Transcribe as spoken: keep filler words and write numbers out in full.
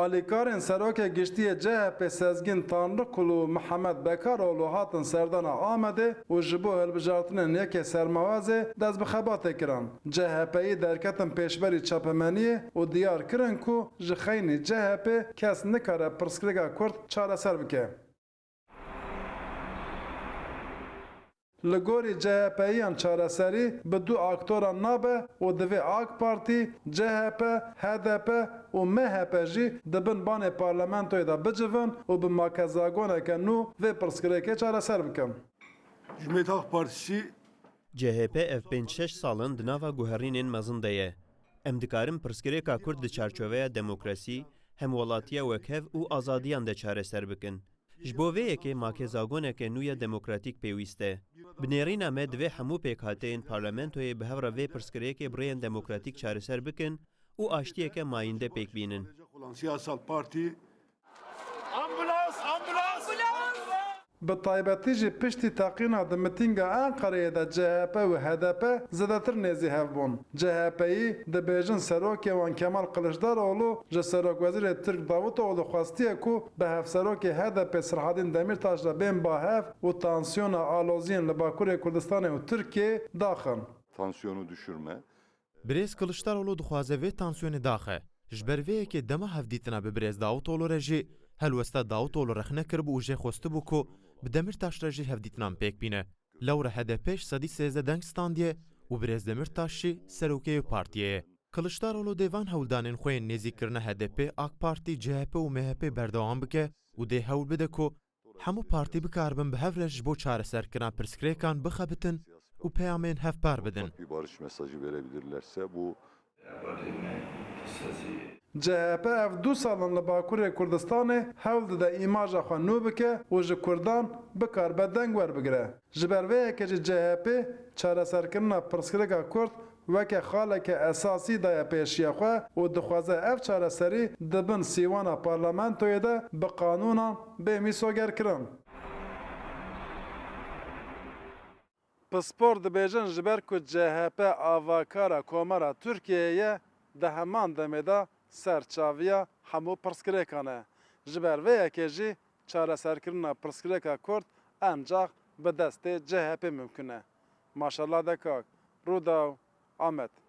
Alîkarên Serokê Giştî yê C H P Sezgîn Tanrikul û Mihemed Bekaroğlu hatin serdana Amedê û ji bo hilbijartinên yekê sermewazê dest bi xebatê kirin. C H P'yî derketin pêşberî çapemeniyê û diyar kirin ku ji xeynî C H P kes nikare pirsgirêka Kurd çareser bike. Li gorî C H P'yiyan çareserî bi du aktoran nabe û divê AK Partî, C H P, H D P û M H P jî di bin banê parlamentoyê de bicivin û bi makezagoneke nû vê pirsgirêkê çareser bikin. Cumhuriyet Halk Partisi C H P ev pênc şeş sal in di nava guherînên mezin de ye. Em dikarin pirsgirêka Kurd di çarçoveya demokrasî, hemwelatiya wekhev û azadiyan de çareser bikin. Ji bo vê yekê makezagoneke nû ya demokratîk pêwîst e. Bi nêrîna me divê hemû pêkhateyên parlamentoyê bi hev re vê pirsgirêkê bi rêyên demokratîk çareser bikin û aştiyeke mayînde pêk bînin. Siyasal Partî. Ambulans, ambulans! Bi taybetî jî piştî teqîna di mitînga Enqereyê de C H P û H D P zêdetir nêzî hev bûn. C H P'yî dibêjin serokê wan Kemal Kiliçdaroglu ji serokwezîrê Tirk Davutoglu xwestiye ku bi hevserokê H D P Sirhadîn Demîrtaş re bên ba hev û tansiyona aloziyên li Bakurê Kurdistanê û Tirkiyeyê daxin. Tansiyonu düşürme. Birêz Kiliçdaroglu dixwaze vê tansiyonê daxe. Ji ber vê yekê dema hevdîtina bi birêz Davutoglu re jî helwesta Davutoglu rexne kiribû û jê xwestibû ku bi Demîrtaş re jî hevdîtinan pêk bîne. Lewra H D P ji sedî sêzdeh deng standiye û birêz Demîrtaş jî serokê wê partiyê ye. Kiliçdaroglu dê van hewldanên xwe yên nêzîkkirina H D P, AK Partî, C H P û M H P berdewam bike û dê hewl bide ku hemû partî bikaribin bi hev re ji bo çareserkirina pirsgirêkan bixebitin û peyamên hevpar bidin. Bir barış mesajı verebilirlerse bu C H P ev du sal in li Bakurê Kurdistanê hewl dide îmaja xwe nû bike û ji Kurdan bikaribe deng werbigire. Ji ber vê yekê jî C H P çareserkirina pirsgirêka Kurd weke xaleke esasî daye pêşiya xwe û dixwaze ev çareserî di bin sîwana parlamentoyê de bi qanûnan bê mîsogerkirin. Pispor dibêjin, ji ber ku C H P avakara Komara Tirkiyeyê ye, di heman demê de serçaviya hemû pirsgirêkan e. Ji ber vê yekê jî çareserkirina pirsgirêka Kurd encax bi destê C H P mimkun e. Maşallah de kak. Rûdaw, Amed.